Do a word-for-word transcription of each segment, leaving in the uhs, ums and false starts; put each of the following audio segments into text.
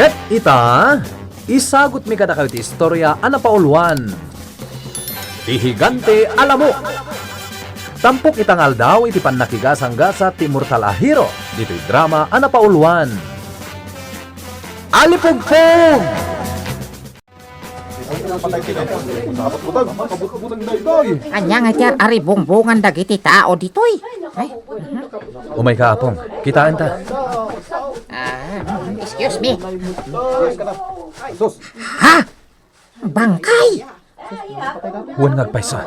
Ket ita, isagutmi kadakayo ti istorya a napauluan, ti Higante a Lamok. Tampok ita nga aldaw iti pannakigasanggasat ti immortal a hero ditoy drama a napauluan, Alipugpog! Ania nga ti aribungbungan dagiti tao ditoy? Ay. Umayka, Apong. Kitaenta. Ah, excuse me. Ha? Bangkay? Wen nga agpayso.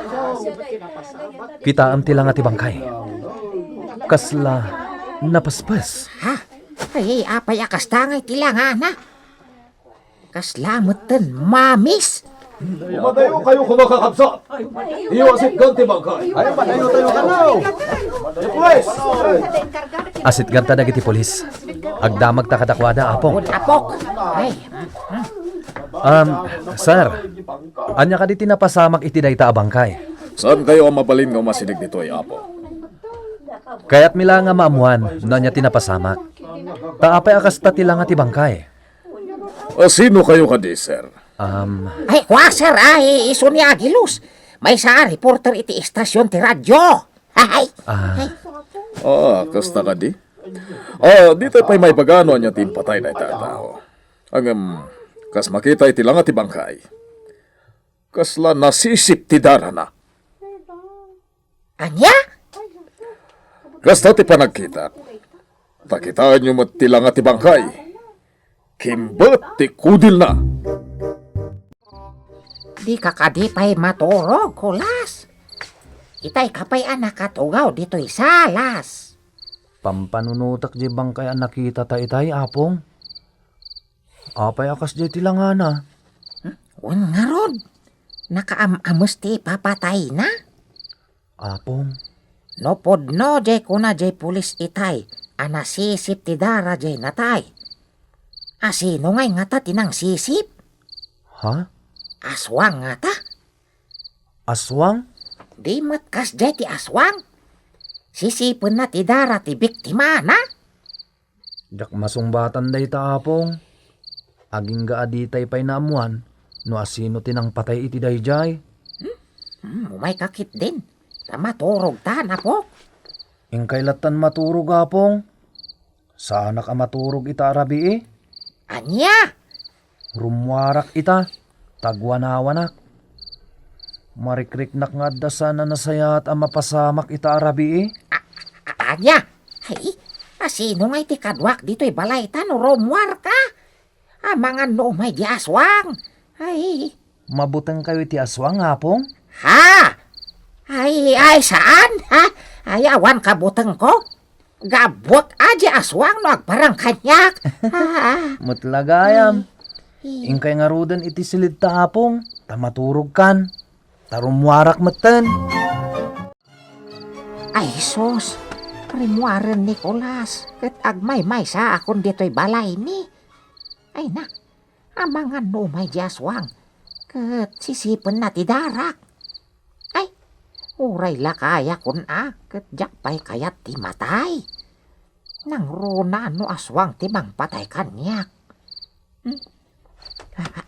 Kitaem ti langa ti bangkay. Kasla napespes. Ha? Ay, apay a kasta nga iti langana? Kasla metten mamis. Umadayo kayo, kumakakabsat. Iyo, asitgan ti bangkay. Ay, padayo tayo, ano? Yes. Asitganta dagiti pulis. Agdamagta kadakuada, Apong. Apok. Ay. Um, sir, ania kadi ti napasamak iti dayta a bangkay? Saan kayo a mabalin nga umasideg ditoy, Apo? Kayatmi la nga maammuan no ania ti napasamak. Ta apay a kasta ti langa ti bangkay? A sino kayo kadi, sir? Um, Ay, kua, sir, ay, isu ni Aguilos. Maysa a reporter iti istasyon ti radyo. Ay. Ah. Ay. Ah, kasta kadi? Ah, dita pay maibaga no ania ti impatay dayta a tao. Ngem, kas makita iti langa ti bangkay, kasla nasisip ti darana. Ania? Kasta ti panagkitak. Ta kitaenyo met ti langa ti bangkay. Kimbet ti kudilna. Dika kadi pay maturog, Kulas? Itay ka pay a nakatugaw ditoy salas. Pampanunotek diay bangkay a nakitata itay, Apong. Apay a kasdiay ti langana? Hmm? Wen ngarud, nakaam-ames ti ipapatayna? Apong. No pudno diay kuna diay pulis itay a nasisip ti dara diay natay. A sino ngay ngata ti nangsisip? Ha? Aswang ngata? Aswang? Di met kasdiay ti aswang? Sisipenna ti dara ti biktimana? Diak masungbatan dayta, Apong. Agingga a ditay pay naammuan no asino ti nangpatay iti daydiay. Hmm? Hmm, umayka ketdin. Ta maturogtan, Apok. Inkay lattan maturog, Apong. Saanak a maturog ita a rabii. Ania? Rummuarak ita, ta agwanawanak. Marikriknak nga adda saan a nasayaat a mapasamak ita a rabii. A-, a-, ania? Ay, asino ngay ti kaduak ditoy balayta no rummuarka? Amangan no umay di aswang. Ay. Mabutengkayo iti aswang, Apong? Ha? Ay, ay, saan? Ha? Ay, awan kabutengko. Gabuek a di aswang no agparang kaniak. Ah. Met la gayam. Ay. Inkay ngaruden iti silidta, Apong, ta maturogkan. Ta rummuarak metten. Ay, sus! Rimmuaren ni Nicolas, ket agmaymaysaakon ditoy balaymi. Ay, na, amangan no umay di aswang, ket sisipenna ti darak. Ay, uray lakayakon a, ket diak pay kayat ti matay. Nangruna no aswang ti mangpatay kaniak. Hmm?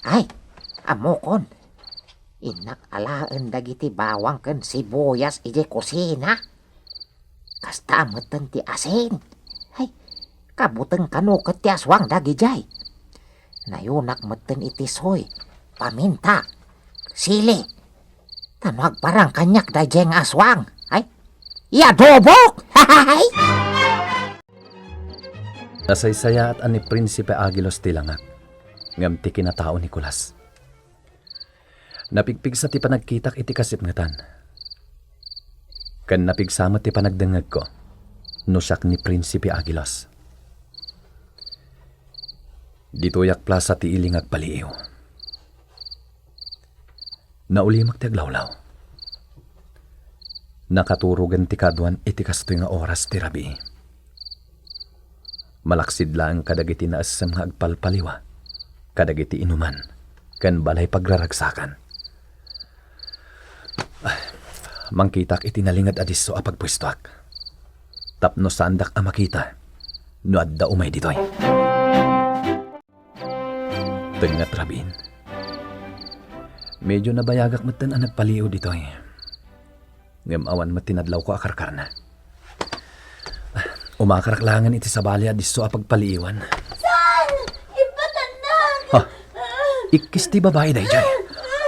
Ay, ammokon. Innak alaen dagiti bawang ken sibuyas idiay kusina. Kasta metten ti asin. Ay, kabuteng kano ket ti aswang dagidiay. Nayunak metten iti soy, paminta, sili. Ta no agparang kaniak daydiay nga aswang, ay, iadobok! Nasaysayaat a ni Prinsipe Aguilos ti langak, ngem ti kinatao ni Nicolas. Napigpigsa ti panagkitak iti kasipngetan. Ken napigsa met ti panagdengngegko no siak ni Prinsipe Aguilos. Ditoyak plasa ti ili nga agpaliiw. Naulimek ti aglawlaw. Nakaturogen ti kaaduan iti kastoy nga oras ti rabii. Malaksid laeng kadagiti naessem nga agpalpaliwa kadagiti inuman ken balay pagraragsakan. Mangkitak iti nalinged a disso a pagpuestoak tapno saandak a makita no adda umay ditoy. Tengnga ti rabiin. Medyo nabayagak metten a nagpaliiw ditoy. Ngem awan met ti nadlawko a karkarna. Umakarak laengen iti sabali a disso a pagpaliiwan. Saan? Ipatanna! Ha? Ikkis ti babai daydiay.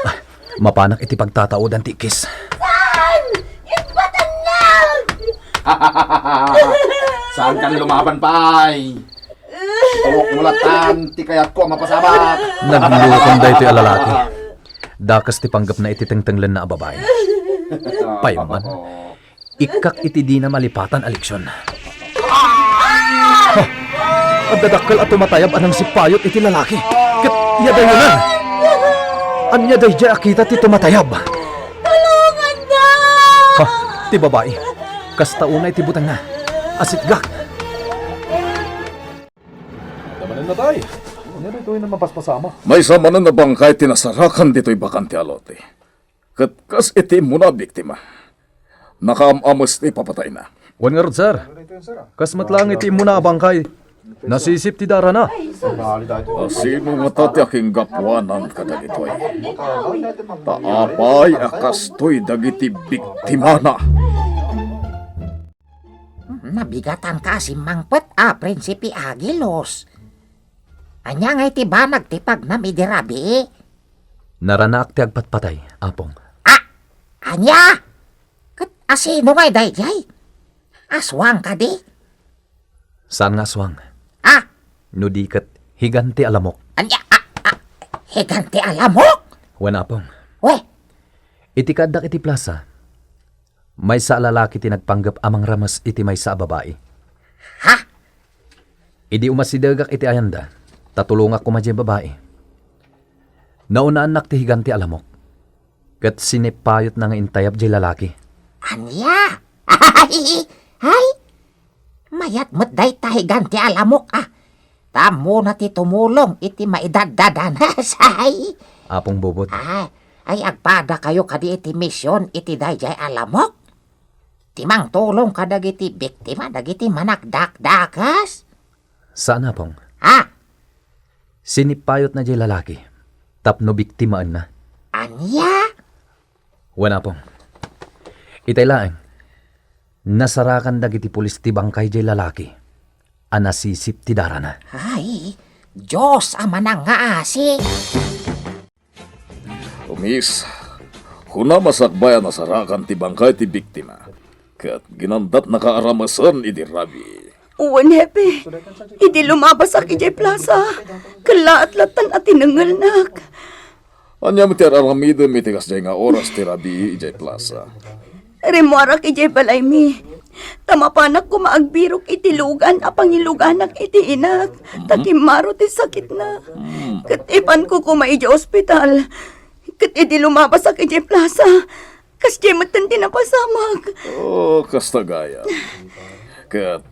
Ah, mapanak iti pagtataodan ti ikkis. Saan? Ipatanna! Saan kan lumaban pay? Tuok mo latan ti kayatko a mapasamak. Naglutom daytoy a lalaki. Dakes ti panggepna iti tengtenglenna a babai. Pay man, ikkak iti dina malipatan a leksion. Ha! Adda dakkel a tumatayab a nangsipayot iti lalaki. Ket iya dayonan. Ania daydiay a kita ti tumatayab? Tulongannak! Ha? Ti babai. Kasta unay ti butengna. Asitgak. Adda manen natay. Ania daytoy a mapaspasamak? Maysa manen a bangkay ti nasarakan ditoy bakante a lote. Ket kas iti immuna a biktima, nakaam-ames ti ipapatayna. Wen ngarud, sir. Kas met laeng iti immuna a bangkay, nasisip ti darana. Asino ngata ti akinggapuanan kadagitoy? Ta apay a kastoy dagiti biktimana? Hmm, nabigatanka a simmangpet a, Prinsipe Agilos. Ania ngay ti banag ti pagnam idi rabii? Naranaak ti agpatpatay, Apong. Ah! Ania? Ket asino ngay daydiay? Aswang kadi? Saan nga aswang? Ah! No di ket higante a lamok. Ania? Ah, ah, higante a lamok? Wen, Apong. Wen. Iti kaaddak iti plasa, maysa a lalaki ti nagpanggep a mangrames iti maysa a babai. Ha? Idi umasidegak iti ayanda, ta tulongak koma diay babai. Naunaannak ti higante a lamok, ket sinipayotna nga intayab diay lalaki. Ania? Ay! Ay! Mayat met dayta higante a lamok, a. Ta ammona ti tumulong iti maidaddadanas, ay. Apong Bubod. Ay, ay, agpadakayo kadi iti mision iti daydiay a lamok? Ti mangtulong kadagiti biktima dagiti managdakdakes? Saan, Apong. Ha? Sinipayotna diay lalaki tapno biktimaenna. Ania? Wen, Apong. Itay laeng, nasarakan dagiti pulis ti bangkay diay lalaki a nasisip ti darana. Ay, Dios a manangngaasi! Miss, kunam a sakbay a nasarakan ti bangkay ti biktima, ket ginandatnaka a ramesen idi rabii. Wen, Hepe. Idi lumabasak idiay plasa, kellaat lattan a tinengngelnak. Ania met ti ar-aramidem iti kasdiay nga oras ti rabii idiay plasa? Rimmuarak idiay balaymi, ta mapanak koma agbirok iti lugan a pangiluganak iti inak, ta Mhm. kimmaro ti sakitna. Hmm. Ket ipanko koma idiay ospital. Ket idi lumabasak idiay plasa, kasdiay metten ti napasamak. Oh, kasta gayam. Ket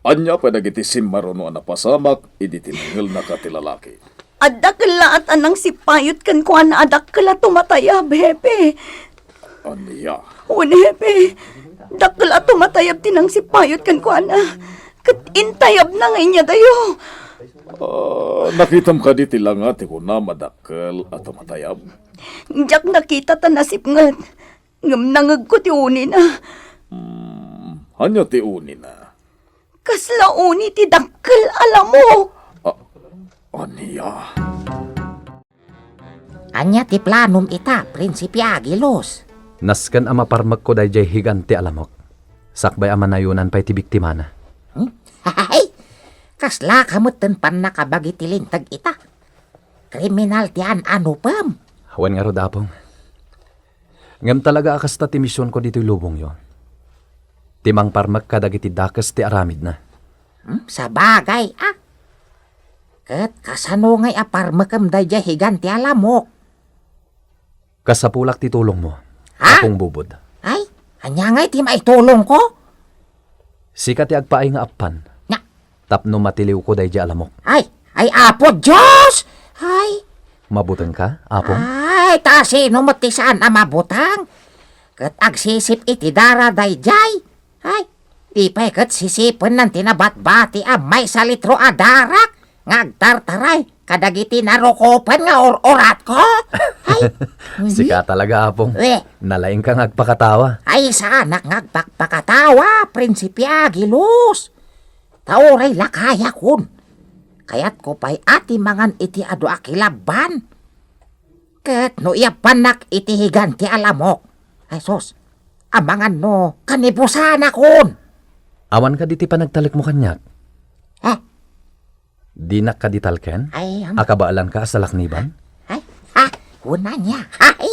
ania pay dagiti simmaruno a napasamak idi tinengngelnaka ti lalaki? Adda kellaat a nangsipayot kenkuana a dakkel a tumatayab, Hepe. Ania? Wen, Hepe. Dakkel a tumatayab ti nangsipayot kenkuana. Ket intayabna nga inyadayo. Ah, nakitam kadi ti langa ti kunam a dakkel a tumatayab? Diak nakita ta nasipnget. Ngem nangegko ti unina. Hmm, ania ti unina? Kasla uni ti dakkel a lamok. Ah, ania? Ania ti planom ita, Prinsipe Agilos? Nasken a maparmekko daydiay higante a lamok, sakbay a manayonan pay ti biktimana. Hmm? Hay! Kaslaka metten pannakabagi ti linteg ita. Kriminal ti an-anupem. Wen ngarud, Apong. Ngem talaga a kasta ti misionko ditoy lubongyo. Ti mangparmek kadagiti dakes ti aramidna. Hmm, sabagay, a. Ket kasano ngay a parmekem daydiay higante a lamok? Kasapulak ti tulongmo, Ha? Apong Bubod. Ay, ania ngay ti maitulongko? Sika ti agpaay nga appan. Nya. Tapno matiliwko daydiay a lamok. Ay, ay, Apo Dios! Ay. Mabutengka, Apong? Ay, ta sino met ti saan a mabuteng? Ket agsisip iti dara daydiay. Ay, di pay ket sisipennan ti nabatbati a maysa litro a darak nga agtartaray. kadagiti narukopen nga ur-uratko? Ay, sika talaga, Apong. Eh. Nalaingka nga agpakatawa. Ay, saanak nga agpakpakatawa, Prinsipe Agilus. Ta uray lakayakon. Kayatko pay a ti mangan iti adu a kilabban. Ket no iyabannak iti higan ti alamok, ay sus, amangan no kanibusanakon. Awan kadi ti panagtalekmo kaniak? Eh? Dinak kadi talken? Ay, am- Akabaelanka a salakniban? Ay, ha? Kunana, ay,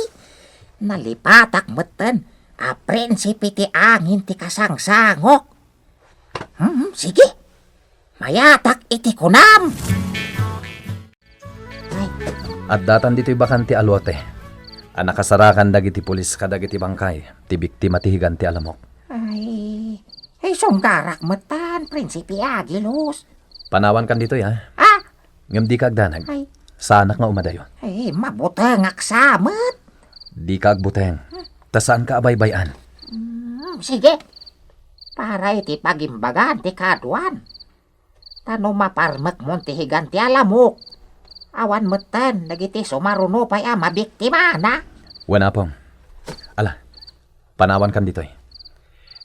nalipatak metten a prinsipe ti angin ti kasangsangok. Hmm, sige. Mayatak iti kunam. Ay. Addatan ditoy bakante a lote a nakasarakan dagiti pulis kadagiti bangkay ti biktima ti higan ti alamok. Ay, ay, sunggarak metten, Prinsipe Agilus. Panawankan ditoy, ha? Ah! Ngem dika agdanag. Ay. Saanak nga umadayo. Ay, mabutengak sa met. Dika agbuteng. Ta saanka a baybay-an. Mm, sige. Para iti pagimbagan ti kaduan. Ta no maparmekmon ti higan ti alamok, awan metten dagiti sumaruno pay a mabiktimana. Wen, Apong. Ala, panawankan ditoy.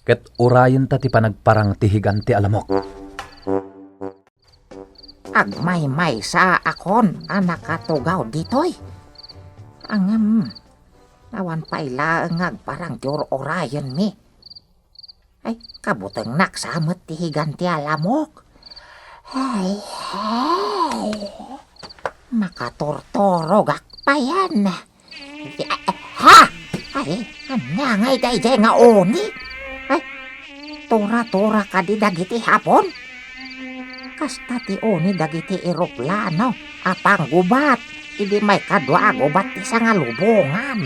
Ket urayenta ti panagparang ti higan ti alamok. Agmaymaysaakon a nakatugaw ditoy. Ngem, awan pay laeng nga agparang ti ur-urayenmi. Ay, kabutengnak sa met ti higan ti alamok. Ay, ay. Makaturturogak payen. Ha? Ay, ania ngay daydiay nga uni? Ay, tura-tura kadi dagiti Hapon? Kasta ti uni dagiti eroplano a panggubat idi maikadua a gubat ti sangalubongan.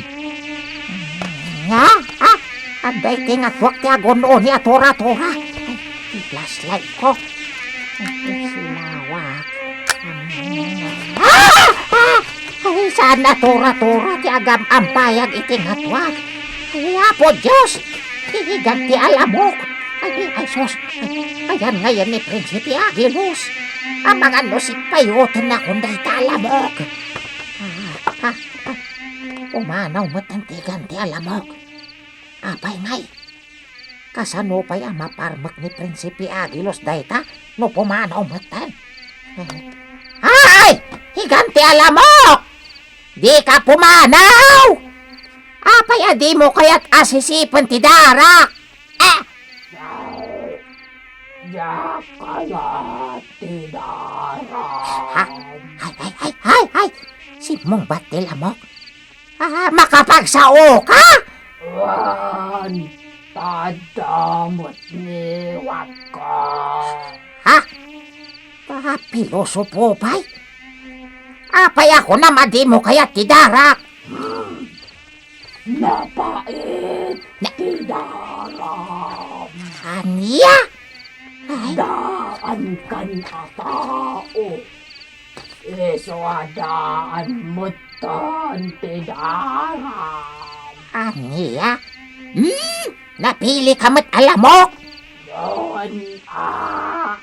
Nga, ah, adda iti ngatuak ti agun-uni a tura-tura. Ti flashlight ko. Sinawak. Ah! Ah! Ay, saan a tura-tura ti agam-ampayag iti ngatuak. Ay, Apo Dios! Ti higan ti alamok! Ay, ay, sus! Ay, ayan ngayen ni Prinsipe Agilus. Amangan no sipayotennakon dayta alamok. Ah, ah, ah. Pumanaw met ti higan ti alamok. Apay ngay? Kasano pay a maparmek ni Prinsipe Agilus dayta no pumanaw metten? Ay! Higan ti alamok! Dika pumanaw! Apay a dimo kayat a sisipen ti darak? Ah! Diak kayat ti darak. Ha? Ay, ay, ay, ay, ay! Simmungbat ti lamok. Ah, makapagsaoka? Wen, ta adda met ngiwatka. Ha? Ta pilosopo pay? Apay a kunam a dimo kayat ti darak? Hmm. Napait Na- ti daram. Ania? Ay. Daankan a tao. Isu a daan metten ti daram. Ania? Hmm, napilika met a lamok? Wen, a.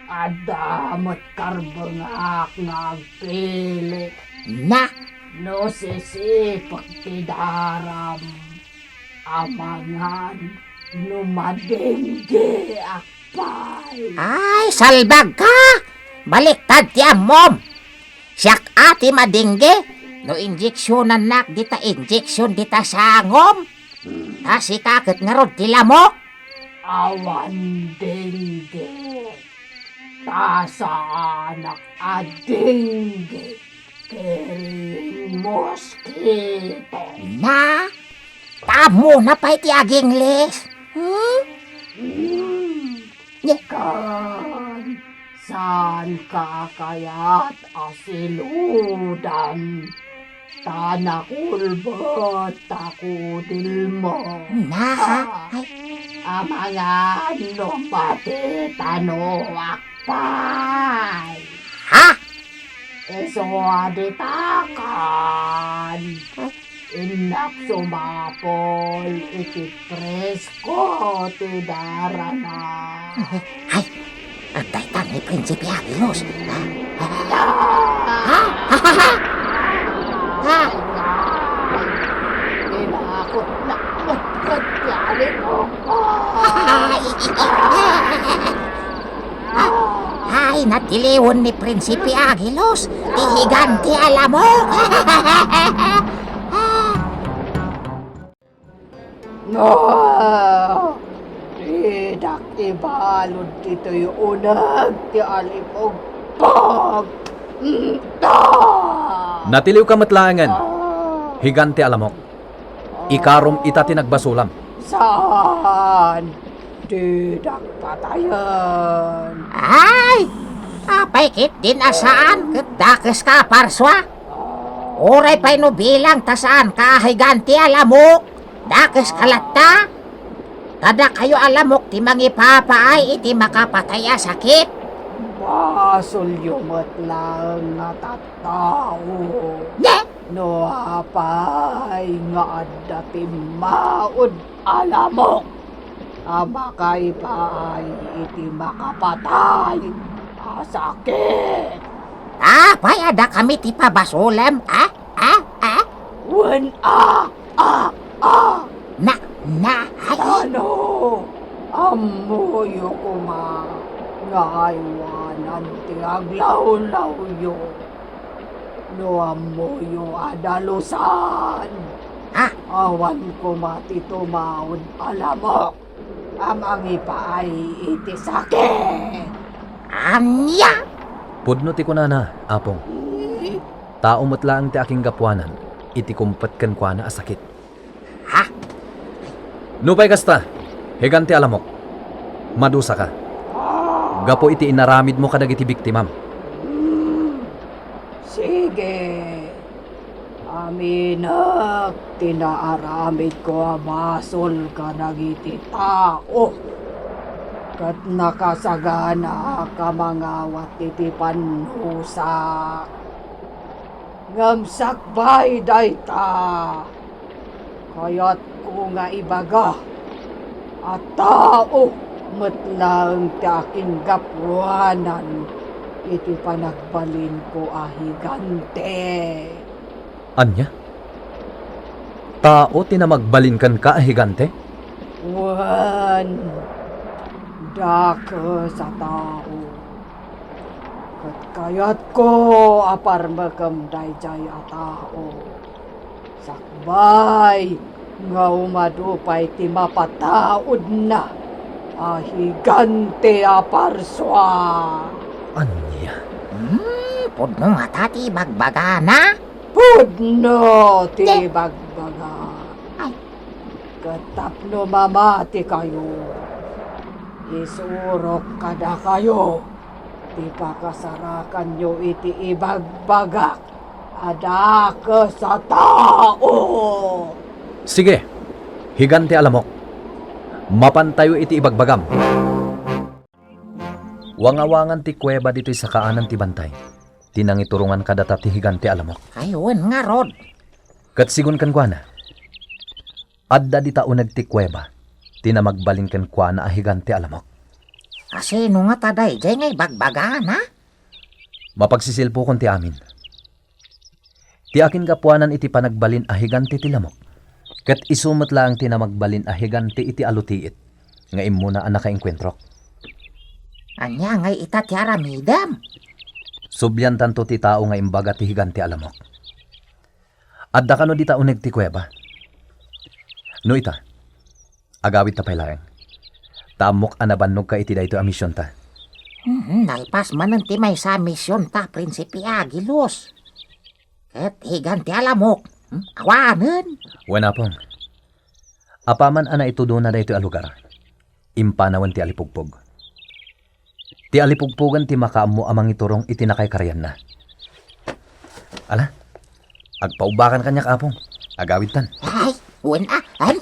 Adda met karbengak nga agpili. Na? No sisipek ti daram, amangan no madenggeak pay. Ay, salbagka! Baliktad ti ammom. Siak a ti madengge no injeksionannak dita injeksion dita sangom. Ta sika ket ngarud ti lamok? Awan dengge. Ta saanak a dengge. Kiring moskito. Na? Ta ammona pay ti agingles? Hmm? Hmm. Nye? Kan, saanka kayat a siludan? Ta nakulbet ta kudilmo. Na? Ay. Amangan no matitanoak pay. Ha? Isu a ditakan. Innak sumapul iti presko ti darana. Ay, agdaytan ni Prinsipe Agilus. Ha? Ha? Ha? Ha? Tinakot na met ti alipok ko. Ay, natiliwen ni Prinsipe Agilus ti higante a lamok. No, didak ibalud ditoy uneg ti alipugpog. Nata! Natiliwka met laengen, higante a lamok. Ikarom ita ti nagbasolam. Saan? Didak patayen. Ay! Apay ketdin a saan ket dakeska a parsua? Uray pay no bilang ta saanka a higante a lamok, dakeska latta. Ta dakayo a lamok ti mangipapaay iti makapatay a sakit. Basolyo met laeng nga tattao. Ne? No apay nga adda timmaud a lamok a makaipaay iti makapatay a sakit. Apay a dakami ti pabasolem, a? A? A? Wen a, a, a. Na, na, ay. Ano? Ammoyo koma nga aywanan ti aglawlawyo. No ammoyo a dalusan, ha? Awan koma ti tumaud a lamok a mangipaay iti sakit. Ania? Pudno ti kunana, Apong. Tao met laeng ti akinggapuanan iti kumpet kenkuana a sakit. Ha? Nupay kasta, higante a lamok, madusaka. Gapu iti inaramidmo kadagiti biktimam. Hmm. Sige. Aminek ti naaramidko a basol kadagiti tao, ket nakasaganaak a mangawat iti pannusak. Ngem sakbay dayta, kayatko nga ibaga a tao met laeng ti akinggapuanan iti panagbalinko a higante. Ania? Tao ti namagbalin kenka a higante? Wen, dakes a tao. Ket kayatko a parmekem daydiay a tao. Sakbay nga umadu pay ti mapataudna a higante a parsua. Ania? Hmm, pudno ngata ti ibagbagana? Pudno ti Te- ibagbaga. Ay. Ket tapno mamatikayo, isurok kadakayo ti pakasarakanyo iti ibagbagak a dakes a tao. Sige, higante a lamok. Mapantayo iti ibagbagam. Wangawangan ti kuweba ditoy sakaanan ti bantay, ti nangiturongan kadata ti higante a lamok. Ay, wen ngarud. Ket sigun kenkuana, adda dita uneg ti kuweba ti namagbalin kenkuana a higante a lamok. Asino ngata daydiay nga ibagbagana? Mapagsisilpukon ti amin. Ti akin gapuanan iti panagbalin a higante ti lamok, ket isu met laeng ti namagbalin a higante iti alutiit nga immuna a nakaengkuentrok. Ania ngay ita ti aramidem? Subliantanto ti tao nga imbaga ti higante a lamok. Adda kano dita uneg ti kuweba? No ita, agawidta pay laeng. Ta ammok a nabannogka iti daytoy a misionta. Hmm, nalpas manen ti maysa a misionta, Prinsipe Agilus. Ket higante a lamok, hmm, awanen. Wen, Apong. Apaman a naitudona daytoy a lugar, impanawen ti alipugpog. Ti alipugpogen ti makaammo a mangiturong iti nakaikarianna. Ala, agpaubbakan kaniak, Apong. Agawidtan. Ay, wen a. Ay.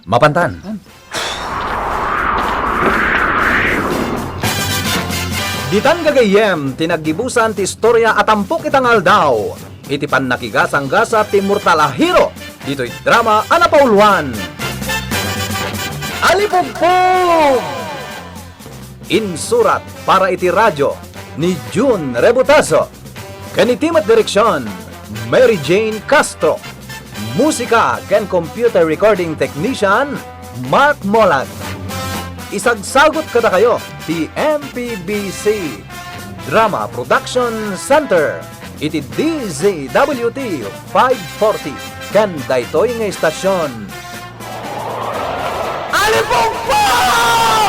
Mapantan. Ditan gagayyem ti naggibusan ti istorya a tampok ita nga aldaw iti pannakigasanggasat ti immortal a hero ditoy drama a napauluan. Alipugpog! Insurat para iti radio ni Jun Rebutazo. Ken iti met direksion, Mary Jane Castro. Musika ken computer recording technician, Mark Molag. Isagsagut kadakayo ti M P B C Drama Production Center iti D Z W T five forty ken daytoy nga istasion. Alipumpaw!